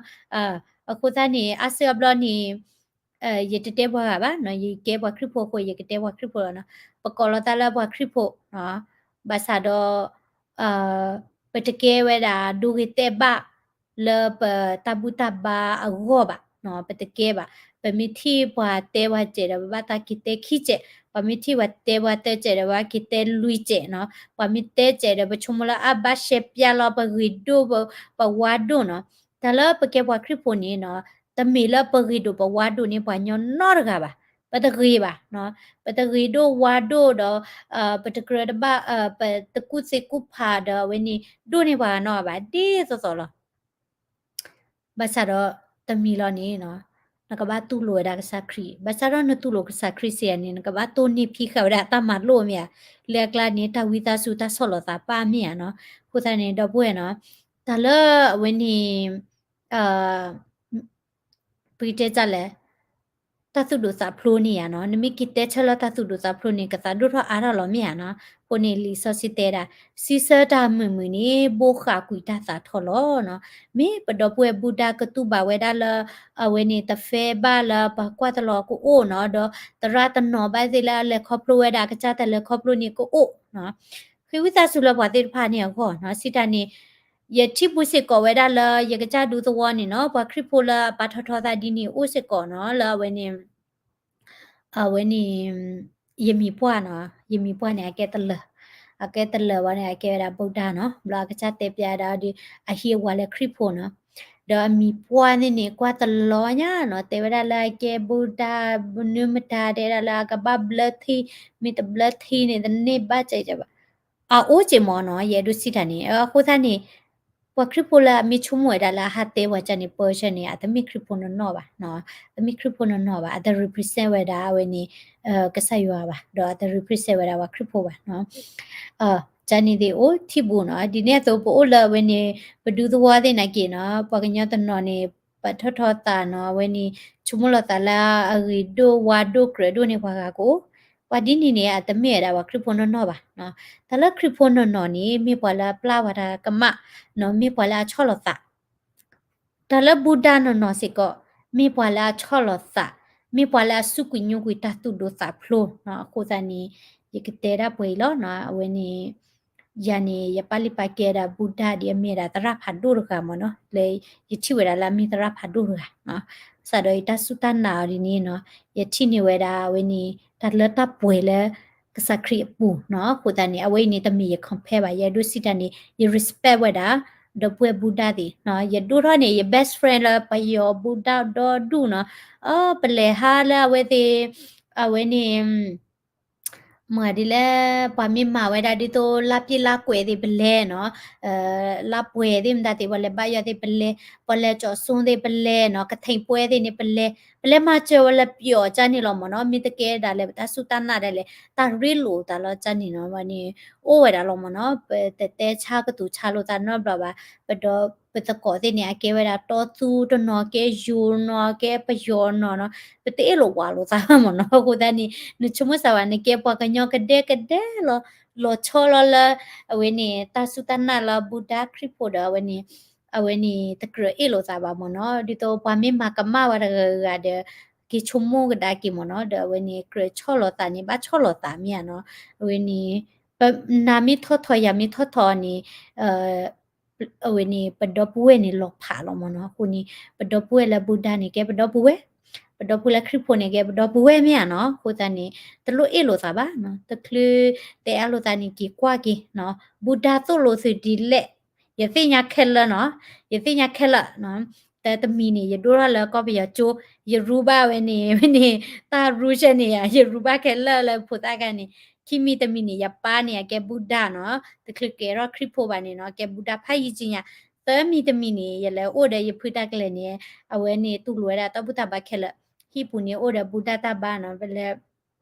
အဃိသတးန့ၣ် အါစုအါဘျီန့ၣ် ယတတဲပှၤဂၤဘၣ်နီၤ, ယကဲပှၤခရံာ်ဖိအဃိ ယကတဲပှၤခရံာ်ဖိလီၤနီၤ. ပကိးလီၤသးလၢပှၤခရံာ်ဖိနီၤ, ဘၣ်ဆၣ်ဒီး ပတကဲဝဲဒၣ်ဒိဂ့ၤတဲာ်ဘၣ် လၢပတၢ်ဘူၣ်တၢ်ဘါအဂီၢ်ဘၣ်နီၤ, ပတကဲဘၣ်. ပမ့ၢ်ထံၣ်ပှၤတဲပှၤစဲးဒီး ပဘၣ်သးက့ၤတဲခံစဲး, ပှၤမ့ၢ်ထံၣ်ပှၤတဲပှၤသၢစဲးဒီး ပဘၣ်က့ၤတဲလွံၢ်စဲးနီၤ, ပှၤမ့ၢ်တဲစဲးဒီး ပဆိကမိၣ်လၢအဘၣ်ရှဲပၠးလီၤ ပဂ့ၤဒိၣ် ပဝါဒိၣ်နီၤ. တၢ်လၢပကဲပှၤခရံာ်ဖိန့ၣ်နီၤ, တမ့ၢ်လၢပဂ့ၤဒိၣ်ပဝါဒိၣ်န့ၢ်ပှၤညီနီတဂၤဘၣ်. ပတဂ့ၤဘၣ်နီၤ, ပတဂ့ၤဒိၣ်ဝါဒိၣ်ဒီး ပတကြၢးတဘၣ် ပတကူၣ်သ့ကူၣ်ဖးဒီးအဝဲန့ၣ် ဒိၣ်န့ၢ်ပှၤဂၤနီတဂၤဘၣ် ဒ်သိးသိးလီၤ. ဘၣ်ဆၣ်ဒီးတမံၤလီၤန့ၣ်နီၤ, နကဘၣ်တူၢ်လိာ်ဝဲဒၣ်ကစၢ်ခရံာ်, ဘၣ်ဆၣ်ဒီးနတူၢ်လိာ်ကစၢ်ခရံာ်စ့ၢ်ဧါန့ၣ် နကဘၣ်တိၢ်န့ၢ်ဖံးဃာ်ဝဲဒၣ်တၢ်မၤလိမ့ၢ်ဧါ, လၢအကျါန့ၣ် တၢ်ဝံသးစူၤတၢ်ဆီၣ်လီၤသးပၣ်မ့ၢ်ဧါနီၤ. အဃိသတးန့ၣ် ဒီပုၢ်ဝဲၢ်နီၤ, တၢ်လၢအဝဲန့ၣ် ပကတဲဒ်လဲၣ်, တၢ်သူၣ်ဒိၣ်သးဖျိန့ၣ်ဧါနီၤ, နမ့ၢ်က့ၤတဲဆၢလၢတၢ်သူၣ်ဒိၣ်သးဖျိန့ၣ် ကသးဒိၣ်ထီၣ်အါထီၣ်လီၤမ့ၢ်ဧါနီၤ. အဃိန့ၣ်လံာ်စီဆှံတဲဒၣ်, စံးဆၢတၢ်မုာ်မုာ်န့ၣ် ဘိးဃာ်ကွံာ်တၢ်သးထီၣ်လီၤနီၤ. မ့ၢ်ပဒီပုၢ်ဝဲၢ်ဘူၣ်ဒါကတူၢ်ဘၣ်ဝဲဒၣ်လၢ အဝဲန့ၣ်တဖဲဘၣ်လၢပှၤကွၢ်တလီၤကအိၣ်နီၤ, ဒီးသရၣ်တနီၤဘၣ်သ့ၣ်လၢအလဲၤခီဖျိဝဲဒၣ်အကစၢ်တၢ်လဲၤခီဖျိန့ၣ်ကအိၣ်နီၤ. ဃ့ဝံသးစူၤလၢပှၤသ့ၣ်တဖၣ်န့ၣ်အဂီၢ်နီၤ. စံးတၢ်န့ၣ် ယထံၣ်ဘူးစ့ၢ်ကီးဝဲဒၣ်လၢယကစၢ်ဒူသဝီန့ၣ်နီၤ, ပှၤခရံာ်ဖိလၢအပာ်ထီၣ်ထီသးဒ်န့ၣ်အိၣ်စ့ၢ်ကီးနီၤ, လၢအဝဲန့ၣ် အဝဲန့ၣ် ယမံၤပှၢ်နီၤ, ယမံၤပှၢ်န့ၣ် အကဲတလၢာ်, အကဲတလၢာ်ဝဲန့ၣ် အကဲဝဲဒၣ်ဘူၣ်ဒါနီၤ, ဘျီအကစၢ်တဲပျးဒၣ်ဒီး အဟံးအဝၤလၢခရံာ်ဖိနီၤ, ဒီးအမံၤပှၢ်န့ၣ်န့ၣ် ကွၢ်တလီၤညါနီၤ, တဲဝဲဒၣ်လၢအကဲဘူၣ်ဒါ နၢမတၤ တဲဒၣ်လၢအကဘၣ်ဘျၢထံ, မ့ၢ်တဘျၢထံန့ၣ် တန့ၢ်ဘၣ်ကဲကဲဘၣ် အအိၣ်က့ၤမ့ၢ်နီၤ, ယအဲၣ်ဒိးစံးတၢ်န့ၣ်, အဃိသတးန့ၣ် ပှၤခရံာ်ဖိလၢအမ့ၢ်ဆိကမိၣ်ဝဲဒၣ်လၢအဟးတဲပှၤကၢ်န့ၣ် ပၢဆၢန့ၣ် အတမ့ၢ်ခရံာ်ဖိနီၢ်နီၢ်ဘၣ်, တမ့ၢ်ခရံာ်ဖိနီၢ်နီၢ်ဘၣ်, အတ represent ဝဲဒၣ်အဝဲန့ၣ် ကစၢ်ယွၤဘၣ်, ဒီးအတ represent ဝဲဒၣ်ပှၤခရံာ်ဖိဘၣ်နီၤ. ကန့ၣ်သ့ၣ်အိၣ်ထံၣ်ဘူးနီၤ, ဒ်န့ၣ်အသိးပအိၣ်လၢအဝဲန့ၣ် ပဒူသဝီသ့ၣ်နာ်က့နီၤ, ပှၤကညီတနီၤန့ၣ် ပာ်ထီၣ်ထီသးနီၤ, အဝဲန့ၣ် ဆိကမိၣ်လီၤသးလၢအဂ့ၤဒိၣ်ဝါဒိၣ်ကြၢးဒိၣ်န့ၢ်ပှၤဂၤကအိၣ် ပှၤဒ်န့ၣ်န့ၣ် အတမ့ၢ်ဝဲဒၣ်ပှၤခရံာ်ဖိနီၢ်နီၢ်ဘၣ်. တၢ်လၢခရံာ်ဖိနီၢ်နီၢ်န့ၣ် မ့ၢ်ပှၤလၢအပျၢ်ဝဲတၢ်ကမၣ်, မ့ၢ်ပှၤလၢအဆီၣ်လီၤသး တၢ်လၢဘူၣ်ဒါနီၢ်နီၢ်စ့ၢ်ကီး မ့ၢ်ပှၤလၢအဆီၣ်လီၤသး, မ့ၢ်ပှၤလၢအစူးကွံာ်ညိကွံာ်တၢ်သူၣ်ဒိၣ်သးဖျိးနီၤ. အဃိသတးန့ၣ် ယကတဲဒၣ်ပှဲၤအံၤလီၤနီၤ. အဝဲန့ၣ် ယၤန့ၣ် ယပာ်လုၢ်ပာ်ကဲဒၣ်ဘူၣ်ဒါဒ်အမ့ၢ်ဒၣ်သရၣ်ဖးဒိၣ်တဂၤမ့ၢ်နီၤ, လၢယထံၣ်ဝဲဒၣ်လၢအမ့ၢ်သရၣ်ဖးဒိၣ်တဂၤနီၤ. ဘၣ်ဆၣ်ဒီးယတၢ်စူၢ်တၢ်နာ်အီၤဒ်န့ၣ်နီၤ, ယထံၣ်န့ၢ်ဝဲဒၣ်အဝဲန့ၣ် တၢ်လၢတၢ်ပှဲၤလၢ ကစၢ်ခရံာ်အပူၤနီၤ. အဃိသတးန့ၣ် အဝဲအံၤန့ၣ် တမ့ၢ်ယ compare ဘၣ်, ယအဲၣ်ဒိးစံးတၢ်န့ၣ် ယ respect ဝဲဒၣ် ဒီပုၢ်ဝဲၢ်ဘူၣ်ဒါသ့ၣ်နီၤ. ယဒိၣ်ထီၣ်န့ၣ် ယ best friend လၢပယီၤဘူၣ်ဒါဒီဒူၣ်နီၤ. အ ပလဲၤဟးလၢအဝဲသ့ၣ် အဝဲန့ၣ် မ့ၢ်ဒ်လဲၣ်, ပှၤမ့ၢ်မၤဝဲဒၣ်ဒ်သိး လါပြည့်လါကွဲးသ့ၣ်ပလဲၤနီၤ, လါပှဲၤသ့ၣ်မတၤသ့ၣ် ပှၤလဲၤဘါယွၤသ့ၣ်ပလဲၤ, ပှၤလဲၤကၠီၤစိသ့ၣ်ပလဲၤနီၤ, ကထိန်ပွဲသ့ၣ်န့ၣ်ပလဲၤ, ပလဲၤမၤစၢၤဝဲလၢပျီကၢ်န့ၣ်လီၤမ့ၢ်နီၤ. မ့ၢ်တကဲဒၣ်လဲာ်ပတၢ်စူၢ်တၢ်နာ်ဒၣ်လဲာ် တၢ်ရ့လိာ်သးလီၤကၢ်န့ၣ်နီၤ, ဝဲန့ၣ် အိၣ်ဝဲဒၣ်လီၤမ့ၢ်နီၤ. ပတတဲဆါကတိၤဆါလိာ်သးနီတဘျီဘၣ်. ပဒီးပသကိးသ့ၣ်န့ၣ် အကဲဝဲဒၣ်တီသူတနီၤ, ကဲယိၤနီၤ, ကဲပယီၤနီၤနီၤ, ပတအ့ၣ်လိာ်ဝးလိာ်သးဘၣ်မ့ၢ်နီၤ. အဃိသတးန့ၣ် နဆိကမိၣ်စၢ်ဝဲ နကဲပှၤကညီကဒဲကဒဲလီၤ, လီၤဆီလီၤလၢ အဝဲန့ၣ် တၢ်စူၢ်တၢ်နာ်လၢဘူၣ်ဒါခရံာ်ဖိဒီး အဝဲန့ၣ် အဝဲန့ၣ် တကြၢးအ့ၣ်လိာ်သးဘၣ်မ့ၢ်နီၤ. ဒ်သိးပှၤမ့ၢ်မၤကမၣ်ဝဲတဂၤဂၤဒီး က့ၤဆိကမိၣ်ကဒါက့ၤမ့ၢ်နီၤ. ဒီးအဝဲန့ၣ် ကြၢးဆီၣ်လီၤသးန့ၣ် ဘၣ်ဆီၣ်လီၤသးမ့ၢ်ဧါနီၤ. အဝဲန့ၣ် ပနၤမ့ၢ်ထီၣ်ထီၣ် ယၤမ့ၢ်ထီၣ်ထီၣ်န့ၣ် အဝဲန့ၣ် ပဒီပုၢ်ဝဲၢ်န့ၣ်လီၤဖးလီၤမ့ၢ်နီၤ. အဃိန့ၣ် ပဒီပုၢ်ဝဲၢ်လၢဘူၣ်ဒါန့ၣ် ကဲပဒီပုၢ်ဝဲၢ်, ပဒီပုၢ်လၢခရံာ်ဖိန့ၣ် ကဲပဒီပုၢ်ဝဲၢ်မ့ၢ်ဧါနီၤ. အဃိသတးန့ၣ် တလိၣ်အ့ၣ်လိာ်သးဘၣ်နီၤ. တချုးတဲအါလိာ်သးန့ၣ် က့ၤကွၢ်က့ၤနီၤ, ဘူၣ်ဒါသိၣ်လိသုးဒ်လဲၣ် ယသ့ၣ်ညါခဲလၢာ်နီၤ, ယသ့ၣ်ညါခဲလၢာ်နီၤ. တၢ်တမံၤန့ၣ် ယဒိၣ်ထီၣ်လၢကီၢ်ပယီၤကၠိ, ယရူဘၣ်ဝဲန့ၣ် ဝဲန့ၣ် တၢ်ရူၡဲန့ၣ်ယၤ, ယရူဘၣ်ခဲလၢာ်လၢဖိသၣ်ခါန့ၣ်. ခံမံၤတမံၤန့ၣ် ယပၢ်န့ၣ် အကဲဘူၣ်ဒါနီၤ, တချုးကဲထီၣ်ခရံာ်ဖိဘၣ်န့ၣ်နီၤ, ကဲဘူၣ်ဒါဖးယံာ်ကံညါ. သၢမံၤတမံၤန့ၣ် ယလဲၤအိၣ်ဒီးယဖုတၢ်ကျဲၤန့ၣ် အဝဲန့ၣ်တူၢ်လိာ်ဝဲဒၣ်တၢ်ဘူၣ်တၢ်ဘါခဲလၢာ်, ဟံၣ်ပူၤန့ၣ်အိၣ်ဒီးဘူၣ်ဒါတၢ်ဘါနီၤ, ပလဲၤ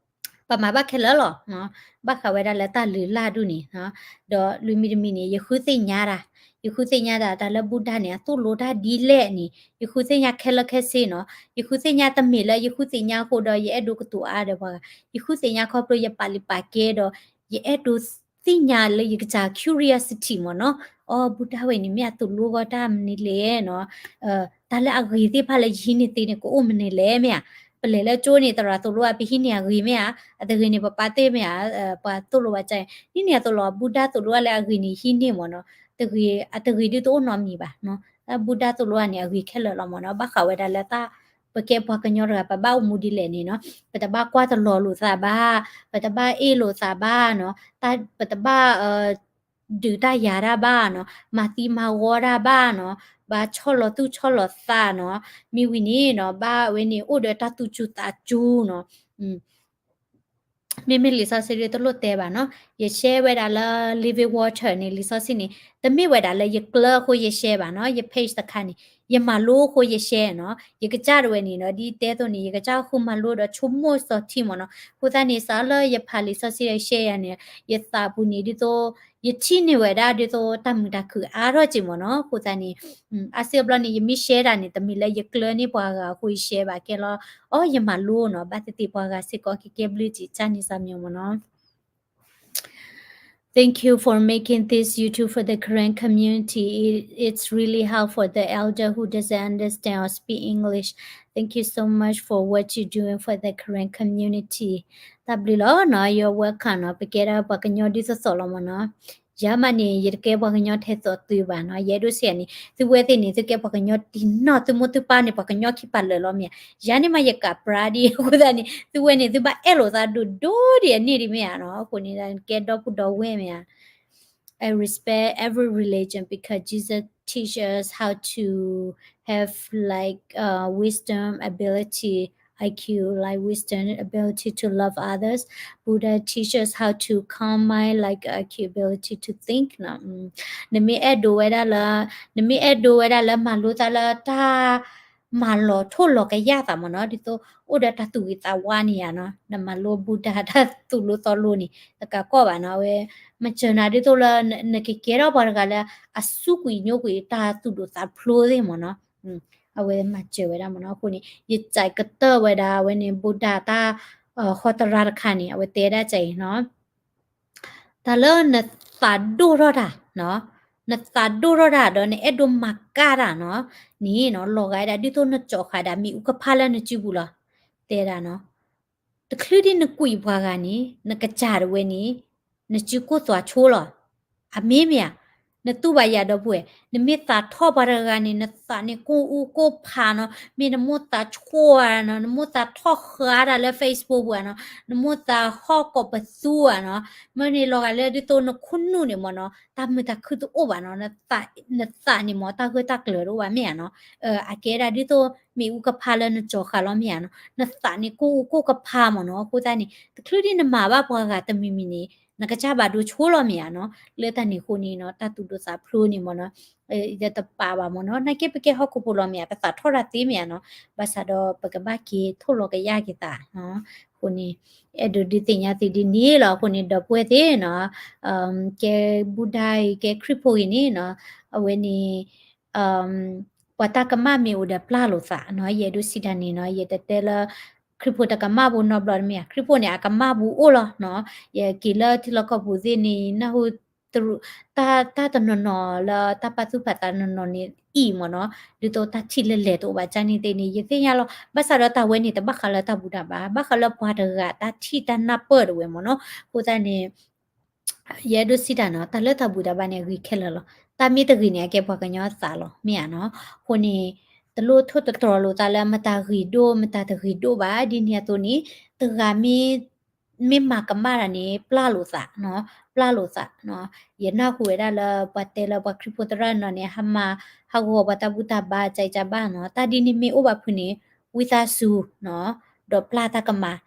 ပမၤဘၣ်ခဲလၢာ်လီၤ. ဘၣ်ဃးဝဲဒၣ်လၢတၢ်လုၢ်လၢ်ဒူၣ်န့ၣ်, ဒီးလွံၢ်မံၤတမံၤန့ၣ် ယဃုသ့ၣ်ညါတၢ်, ယဃုသ့ၣ်ညါတၢ် တၢ်လၢဘူၣ်ဒါန့ၣ် အသိၣ်လိတၢ်ဒ်လဲၣ်န့ၣ် ယဃုသ့ၣ်ညါခဲလၢာ်ခဲဆ့နီၤ. ယဃုသ့ၣ်ညါတမ့ၢ်လၢယဃုသ့ၣ်ညါအဃိဒီး ယအဲၣ်ဒိးကတိၤအါဒီးပှၤဂၤ, ယဃုသ့ၣ်ညါခီဖျိယပာ်လုၢ်ပာ်ကဲဒီး ယအဲၣ်ဒိးသ့ၣ်ညါလၢယကစၢ် curiosity မ့ၢ်နီၤ. အိ ဘူၣ်ဒါဝဲန့ၣ် မ့ၢ်အသိၣ်လိဂီၢ်တၢ်မနုၤလဲၣ်နီၤ, တၢ်လၢအဂ့ၤသ့ၣ်တဖၣ်လၢယဟံးန့ၢ်သ့န့ၣ် ကအိၣ်မနုၤလဲၣ်မ့ၢ်ဧါ. ပလဲၤလၢကၠိန့ၣ် သရၣ်သိၣ်လိအပဟံးန့ၢ်အဂ့ၤမ့ၢ်ဧါ, အတဂ့ၤန့ၣ် ပပၢ်သ့ၣ်မ့ၢ်ဧါ, ပှၤသိၣ်လိဘၣ်ကၢ်, ဒ်န့ၣ်အသိးလီၤ ဘူၣ်ဒါသိၣ်လိအါလၢအဂ့ၤန့ၣ် ဟံးန့ၢ်မ့ၢ်နီၤ. တဂ့ၤ အတဂ့ၤဒုးတအိၣ်နီတမံၤဘၣ်နီၤ. ဘူၣ်ဒါသိၣ်လိအါန့ၣ် အဂ့ၤခဲလၢာ်လီၤမ့ၢ်နီၤ. ဘၣ်ဃးဝဲဒၣ်လၢတၢ် ပကဲပှၤကညီတဂၤ ပဘၣ်အိၣ်မူဒ်လဲၣ်န့ၣ်နီၤ, ပတဘၣ်ကွၢ်တလီၤလိာ်သးဘၣ်, ပတဘၣ်အ့ၣ်လိာ်သးဘၣ်နီၤ, ပတဘၣ် ဒုးတၢ်ယၤတၢ်ဘၣ်နီၤ, မၤသံမၤဝီတၢ်ဘၣ်နီၤ, ဘၣ်ဆီၣ်လီၤသူၣ်ဆီၣ်လီၤသးနီၤ. မ့ၢ်ဝံၤန့ၣ်နီၤ ဘၣ်ဝဲန့ၣ် အိၣ်ဒီးတၢ်သူၣ်စူၤသးစူၤနီၤ. မ့မ့ၢ်လံာ်စီဆှံဒုးတလိၣ်တဲဘၣ်နီၤ, ယ share ဝဲဒၣ်လၢ Living Water န့ၣ် လံာ်စီဆှံန့ၣ် တမ့ၢ်ဝဲဒၣ်လၢယကျၢၤအဃိယ share ဘၣ်နီၤ, ယ page တခါန့ၣ် ယမၤလိအဃိယ share နီၤ. ယကစၢ်ဒၣ်ဝဲန့ၣ်နီၤ ဒ်တဲသိးန့ၣ် ယကစၢ်ဃုမၤလိဒီးဆိကမိၣ်စီၤထံမ့ၢ်နီၤ. အဃိသတးန့ၣ် စးလၢယဖးလံာ်စီဆှံဒီး share ယၤန့ၣ် ယသးပူၤန့ၣ်ဒ်သိး ယထံၣ်န့ၢ်ဝဲဒၣ်ဒ်သိးတၢ်မုာ်တၢ်ခုၣ်အါထီၣ်က့ၤမ့ၢ်နီၤ. အဃိသတးန့ၣ် အါစုအါဘျီန့ၣ် ယမ့ၢ် share တၢ်န့ၣ် တမ့ၢ်လၢယကျၢၤန့ၢ်ပှၤဂၤအဃိယ share ဘၣ်ကဲလီၤ. အိ ယမၤလိနီၤ, ဘၣ်သ့ၣ်သ့ၣ်ပှၤဂၤစ့ၢ်ကီးကကဲဘျုးက့ၤ ကၢ်န့ၣ်စၢ်မံၤမ့ၢ်နီၤ. Thank you for making this YouTube for the Karen community. It, it's really hard for the elder who doesn't understand or speak English. Thank you so much for what you're doing for the Karen community. တၢ်ဘျုးလီၤနီၤ, you're welcome နီၤ, ပကဲဒၣ်ပှၤကညီဒ်သိးသိးလီၤမ့ၢ်နီၤ. ယၤမးန့ၣ် ယတကဲပှၤကညီထဲသိးသုဘၣ်နီၤ, ယအဲၣ်ဒိးစံးယၤန့ၣ် သုဝဲသ့ၣ်န့ၣ် သုကဲပှၤကညီတံၢ်နီၢ် သုမိၢ်သုပၢ်န့ၣ် ပှၤကညီခံပာ်လၢာ်လီၤမ့ၢ်ဧါ. ယၤန့ၣ်မးယကးပြးဒံး အဃိသတးန့ၣ် သုဝဲန့ၣ် သုဘၣ်အဲၣ်လိာ်သးဒိၣ်ဒိၣ်ဒံးအန့ၢ်ဒံးမ့ၢ်ဧါနီၤ, အဃိန့ၣ် ကဲဒီပုၢ်ဒီဝဲၢ်မ့ၢ်ဧါ. I respect every religion because Jesus teach us how to have like uh, wisdom, ability, I Q, like wisdom, ability to love others. Buddha teach us how to calm mind, like I Q ability to think နီၤ. နမ့ၢ်အဲၣ်ဒိးဝဲဒၣ်လၢ နမ့ၢ်အဲၣ်ဒိးဝဲဒၣ်လၢမၤလိသးလၢတၢ် မၤလီၤထိၣ်လီၤကယၢ်သးမ့ၢ်နီၤ, ဒ်သိးအိၣ်ဒီးတၢ်သူၣ်ဂ့ၤသးဝါန့ၣ်ဧါနီၤ, နမၤလိဘူၣ်တၢ်တၢ်သူၣ်လိသီလိန့ၣ် တကးကီၢ်ဘၣ်နီၤ, အဝဲ မၤစၢၤနၤဒ်သိးလၢ နကကဲထီၣ်ပှၤတဂၤလၢ အစူးကွံာ်ညိကွံာ်တၢ်သူၣ်ဒိၣ်သးဖျိးသ့ၣ်မ့ၢ်နီၤ, အဝဲမၤစၢၤဝဲဒၣ်မ့ၢ်နီၤ, အဃိန့ၣ် ယစံးကတၢၢ်ဝဲဒၣ် အဝဲန့ၣ် ဘူၣ်တၢ်တၢ် ဟီတရါတခါန့ၣ် အဝဲတဲဒၣ်ကအံၤနီၤ, တၢ်လၢနသးဒိၣ်ထီၣ်တၢ်နီၤ, နသးဒိၣ်ထီၣ်တၢ်ဒီးနအဲၣ်ဒိးမၤကၣ်တၢ်နီၤ, န့ၣ်နီၤ လီၤဂာ်ဒၣ်ဒ်သိးနကၠီၣ်ဃာ်ဒၣ်မ့ၣ်အူကဖးလၢနစုပူၤလီၤ. တဲဒၣ်နီၤ တချုးဒ်နကွံာ်ပှၤဂၤန့ၣ် နကစၢ်တဝဲန့ၣ် နစုကိၢ်သွးဆိလီၤ. အမ့ၢ်မ့ၢ်ဧါ, နတူၢ်ဘၣ်ယၤဒီပုၢ်ဝဲၢ်, နမ့ၢ်သးထီၣ်ပှၤတဂၤန့ၣ် နသးန့ၣ်ကိၢ်အူကိၢ်ဖးနီၤ, မ့ၢ်နမိၢ်သးဆှီဧါနီၤ, နမိၢ်သးထီၣ်ဃာ်တၢ်လၢ Facebook ပူၤဧါနီၤ, နမိၢ်သးဟီၣ်ကိးပသူဧါနီၤ, မ့ၢ်န့ၣ်လီၤဂာ်လၢဒ်သိးနခိၣ်နူာ်န့ၣ်မ့ၢ်နီၤ တၢ်မုာ်တၢ်ခုၣ်တအိၣ်ဘၣ်နီၤ, နသးန့ၣ်မ့ၢ် တၢ်ဂၢၢ်တၢ်ကျၢၤတအိၣ်ဘၣ်မ့ၢ်ဧါနီၤ, အကဲဒၣ်ဒ်သိးမ့ၣ်အူကဖးလၢနကၠီၣ်ဃာ်လီၤမ့ၢ်ဧါနီၤ, နသးန့ၣ်ကိၢ်အူကိၢ်ကဖးမ့ၢ်နီၤ, အဃိသတးန့ၣ် တချုးဒ်နမၤဘၣ်ပှၤဂၤတမံၤမံၤန့ၣ် နကစၢ်ဘၣ်ဒိဆိလီၤမ့ၢ်ဧါနီၤ, လၢတၢ်န့ၣ်အဃိန့ၣ်နီၤ တၢ်သူၣ်ဒိၣ်သးဖျိးန့ၣ်မ့ၢ်နီၤ ယတပာ်ဘၣ်မ့ၢ်နီၤ, နာ်က့ပကဲဟီၣ်ခိၣ်ဖိလီၤမ့ၢ်ဧါ, ပသးထီၣ်တၢ်သ့မ့ၢ်ဧါနီၤ, ဘၣ်ဆၣ်ဒီးပကဘၣ်က့ၤထိၣ်လီၤကယၢ်က့ၤသးနီၤ, အဃိန့ၣ် အဲၣ်ဒိးဒုးသ့ၣ်ညါသုဒ်န့ၣ်လီၤ, အဃိန့ၣ် ဒီပုၢ်ဝဲၢ်သ့ၣ်နီၤ, ကဲဘူၣ်ဒါအံၤ ကဲခရံာ်ဖိဂ့ၤန့ၣ်နီၤ, အဝဲန့ၣ် ပှၤတၢ်ကမၣ်မ့ၢ်အိၣ်ဒီးပျၢ်လိာ်သးနီၤ, ယအဲၣ်ဒိးစံးတၢ်န့ၣ်နီၤ, ယတတဲလၢ ခရံာ်ဖိတကမၣ်ပူၤနီတဘျီတမ့ၢ်ဧါ, ခရံာ်ဖိန့ၣ် အကမၣ်ပူၤအိၣ်လီၤနီၤ, ယက့ၤလၢထံလီၢ်ကီၢ်ပူၤသ့ၣ်န့ၣ် နၢ်ဟူ တရူး တၢ် တၢ်တနီၤနီၤလၢတၢ်ပာ်သူၣ်ပာ်သးနီၤနီၤန့ၣ်အံၤမ့ၢ်နီၤ, ဒ်သိးတၢ်ထံၣ်လဲၤလဲၤတအိၣ်ဘၣ်ကၢ်န့ၣ်သ့ၣ်န့ၣ် ယသ့ၣ်ညါလီၤ, ဘၣ်ဆၣ်ဒီးတၢ်ဝဲန့ၣ် တဘၣ်ဃးလၢတၢ်ဘူၣ်တၢ်ဘါ, ဘၣ်ဃးလၢပှၤတဂၤတၢ်ထံၣ်တၢ်နၢ်ပၢၢ်တဝဲမ့ၢ်နီၤ, အဃိသတးန့ၣ် ယအဲၣ်ဒိးစံးတၢ်နီၤ, တၢ်လၢတၢ်ဘူၣ်တၢ်ဘါန့ၣ် အဂ့ၤခဲလၢာ်လီၤ, တၢ်မ့ၢ်တဂ့ၤန့ၣ် အကဲပှၤကညီသးလီၤ မ့ၢ်ဧါနီၤ, အဃိန့ၣ် တလိၣ်ထိၣ်သတြီၤလိာ်သးလၢမတၤဂ့ၤဒိၣ် မတၤတဂ့ၤဒိၣ်ဘၣ်, ဒ်န့ၣ်အသိးန့ၣ် တဂၤမ့ၢ် မ့ၢ်မၤကမၣ်တၢ်န့ၣ် ပျၢ်လိာ်သးနီၤ, ပျၢ်လိာ်သးနီၤ, ယနၢ်ဟူဝဲဒၣ်လၢပှၤတဲလၢပှၤခရံာ်ဖိသရၣ်နီၤန့ၣ် ဟးမၤဟးဂီၤပှၤတၢ်ဘူၣ်တၢ်ဘါ ကကဘၣ်နီၤ, တၢ်ဒ်န့ၣ်မ့ၢ်အိၣ်ဘၣ်ဖုန့ၣ် ဝံသးစူၤနီၤ, ဒီးပျၢ်တၢ်ကမၣ်,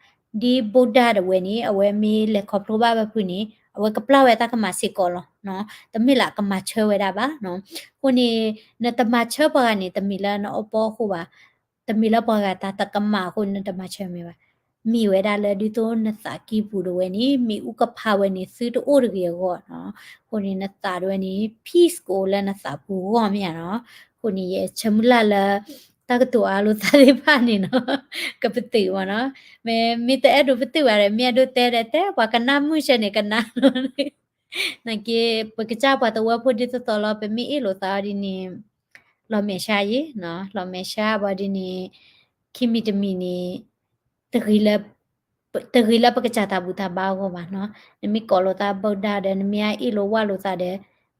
ဒ်ဘူၣ်ဒါတဝဲန့ၣ် အဝဲမ့ၢ်လဲၤခီဖျိဘၣ်ဘၣ်ဖုန့ၣ် အဝဲကပျၢ်ဝဲတၢ်ကမၣ်စ့ၢ်ကီးလီၤ, တမ့ၢ်လၢအကမၤဆၢဝဲဒၣ်ဘၣ်နီၤ, အဃိန့ၣ် နတမၤဆၢပှၤဂၤန့ၣ် တမ့ၢ်လၢနအီၣ်ပီအဃိဘၣ်, တမ့ၢ်လၢပှၤဂၤတၢ်တကမၣ်အဃိနတမၤဆၢမ့ၢ်ဘၣ်, မ့ၢ်ဝဲဒၣ်လၢဒ်သိးနသးကံၢ်ပူၤတဝဲန့ၣ် မ့ၣ်အူကဖးဝဲန့ၣ် သုတအိၣ်တဂ့ၤအဂီၢ်နီၤ, အဃိန့ၣ် နသးတဝဲန့ၣ် peace ကအိၣ်လၢနသးပူၤဂီၢ်မ့ၢ်ဧါနီၤ, အဃိန့ၣ် ယဆၢမုၢ်လၢ်လၢ တၢ်ကတိၤအါလိာ်သးသ့ၣ်တဖၣ်န့ၣ်နီၤ ကပတုာ်မ့ၢ်နီၤ, မ့ၢ် မ့ၢ်တအဲၣ်ဒိးပတုာ်ဘၣ်ဒီး မ့ၢ်အဲၣ်ဒိးတဲဒီးတဲ ပှၤကနၣ်မုာ်ဆၢန့ၣ်ကနၣ်လီၤ, နာ်က့ ပကစၢ်ပှၤသဝီဖိဒ်သိးသိးလီၤ ပမ့ၢ်အ့ၣ်လိာ်သးအီၤဒ်န့ၣ် လီၤမဲာ်ဆှးယံၤနီၤ, လီၤမဲာ်ဆှးဘၣ်ဒ်န့ၣ် ခံမံၤတမံၤန့ၣ် တဂ့ၤလၢ တဂ့ၤလၢပကစၢ်တၢ်ဘူၣ်တၢ်ဘါအဂီၢ်ဘၣ်နီၤ, နမ့ၢ်ကိးလိာ်သး Buddha ဒီး နမ့ၢ်အ့ၣ်လိာ်ဝၣ်လိာ်သးဒီး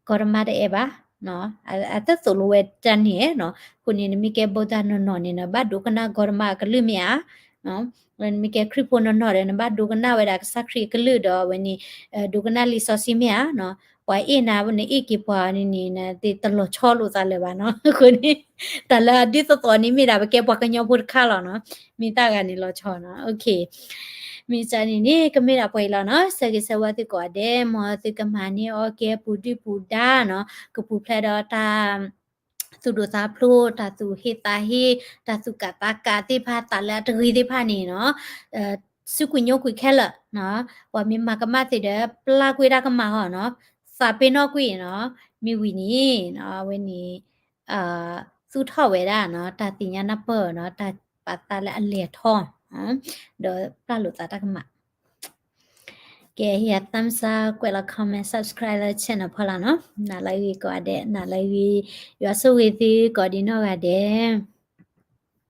Gautama တအဲၣ်ဘၣ်နီၤ, အတသိၣ်လိဝဲတၢ်န့ၣ်နီၤ, အဃိန့ၣ် နမ့ၢ်ကဲ Buddha နီၢ်နီၢ်န့ၣ် နဘၣ်ဒိကနၣ် Gautama အကလုၢ်မ့ၢ်ဧါ, နမ့ၢ်ကဲခရံာ်ဖိနီၢ်နီၢ်ဒီး နဘၣ်ဒိကနၣ်ဝဲဒၣ်ကစၢ်ခရံာ်အကလုၢ်ဒီး အဝဲန့ၣ် ဒိကနၣ်လံာ်စီဆှံမ့ၢ်ဧါနီၤ, ပှၤအ့ၣ်နၤ နအ့ၣ်က့ၤပှၤန့ၣ်န့ၣ် နတလီၤဆီလိာ်သးလၢၤဘၣ်နီၤ, အဃိန့ၣ် တၢ်လၢအဒ်သိးသိးန့ၣ်မ့ၢ်ဒၣ် ပကဲပှၤကညီဖိတခါလီၤနီၤ, မ့ၢ်တၢ်ဂၤန့ၣ်လီၤဆီနီၤ, မ့ၢ်စ့ၢ်န့ၣ်န့ၣ် ကမ့ၢ်ဒၣ်ပှဲၤအံၤလီၤနီၤ, ဆၢဂ့ၤဆၢဝါသုကိးဂၤဒဲး, မ်သုကမၤန့ၢ်အီၣ်ကဲပူၤဒုၣ်ပူၤဒါနီၤ, ကပူၤဖျဲးဒီးတၢ် သူၣ်ဒိၣ်သးဖျိး, တၢ်သူၣ်ဟ့သးဟ့, တၢ်သူၣ်ကၢ်သးကၢ်သ့ၣ်တဖၣ်, တၢ်လၢအတဂ့ၤသ့ၣ်တဖၣ်န့ၣ်နီၤ, စူးကွံာ်ညိကွံာ်ခဲလၢာ်နီၤ, ပှၤမ့ၢ်မၤကမၣ်သ့ဒီး ပျၢ်ကွံာ်တၢ်ကမၣ်ဟီနီၤ, သးပ့ၤနီၣ်ကွံာ်နီၤ, မ့ၢ်ဝံၤန့ၣ် အဝဲန့ၣ် သူၣ်ထီၣ်ဝဲဒၣ်နီၤ, တၢ်သ့ၣ်ညါနၢ်ပၢၢ်နီၤ, တၢ်ပာ်သးလၢအလဲၤထီၣ်, ဒီးပျၢ်လိာ်သးတၢ်ကမၣ် ကဲ ဟ့ၣ် thumbs up ကွဲးလီၤ comment subscribe လၢ channel ဖီလာ်နီၤ, နၤလၢအဂ့ၤကိးဂၤဒဲး, နၤလၢအဂ့ၤ, ယွၤဆိၣ်ဂ့ၤသုကိးဒံးနီၢ်ဂၤဒဲး